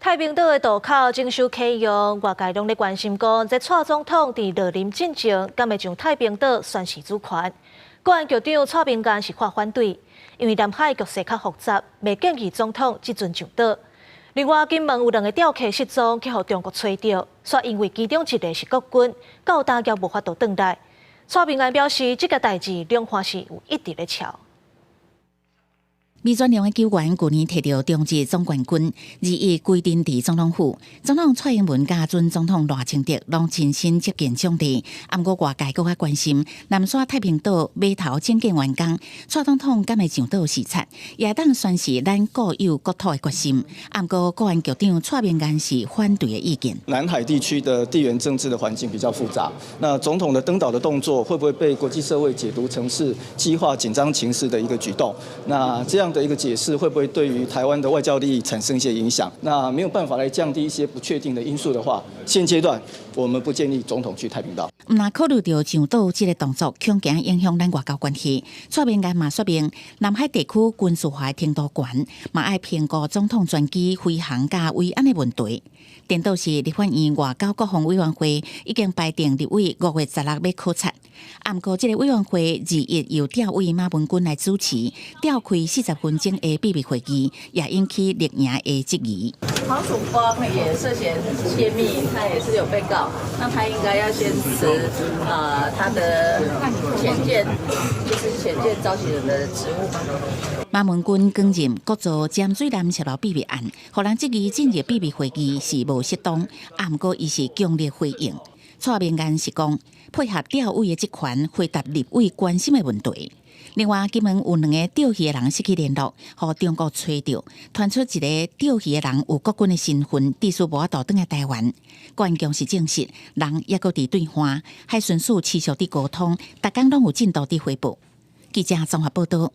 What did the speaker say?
太平島的渡口徵收費用，外界攏咧關心講，這蔡總統佇落任進前，敢會上太平島宣示主權？國安局長蔡明彥是發反對，因為南海局勢較複雜，袂建議總統這陣上島。另外，金門有兩个釣客失蹤，去予中國揣著，煞因為其中一个是國軍，到今猶無法度轉來。蔡明彥表示，這个代誌兩岸是有一直咧喬。美專兩个球員舊年提著中職總冠軍，21歸陣佇總統府，總統蔡英文佮準總統賴清德攏親身接見獎勵。毋過外界閣較關心南沙太平島碼頭整建完工，蔡總統敢會上島視察，也會當宣示咱固有國土的決心。毋過國安局長蔡明彥是反對的意見。南海地區的地緣政治的環境比較複雜，那總統的登島的動作會不會被國際社會解讀成是激化緊張情勢的一個舉動？那這樣的一個解釋會不會對於台灣的外交利益產生一些影響？那沒有辦法來降低一些不確定的因素的話，現階段我們不建議總統去太平島。毋若考慮著上島這个動作，恐驚影響咱外交關係。蔡明彥嘛說明，南海地區軍事化程度懸，嘛愛評估總統專機飛行佮維安的問題。顛倒是立法院外交國防委員會已經排定立委5月16欲考察，毋過這个委員會21由調委馬文君來主持，召開40分鐘的秘密會議，也引起綠營的質疑。黃曙光也涉嫌洩密，他也是有被告，那他應該要先辭他的潛艦，就是潛艦召集人的職務嗎？馬文君兼任國造潛水艦洩漏秘密案，予人質疑進入秘密會議是無適當，毋過伊是強烈回應。蔡明彥是講配合調委的職權，回答立委關心的問題。另外，金門有兩个釣魚的人失去聯絡，予中國揣著，傳出一个釣魚的人有國軍的身份，致使無法度轉來台灣。國安局是證實，人猶閣佇對岸，海巡署持續佇溝通，逐工攏有進度佇回報。記者綜合報導。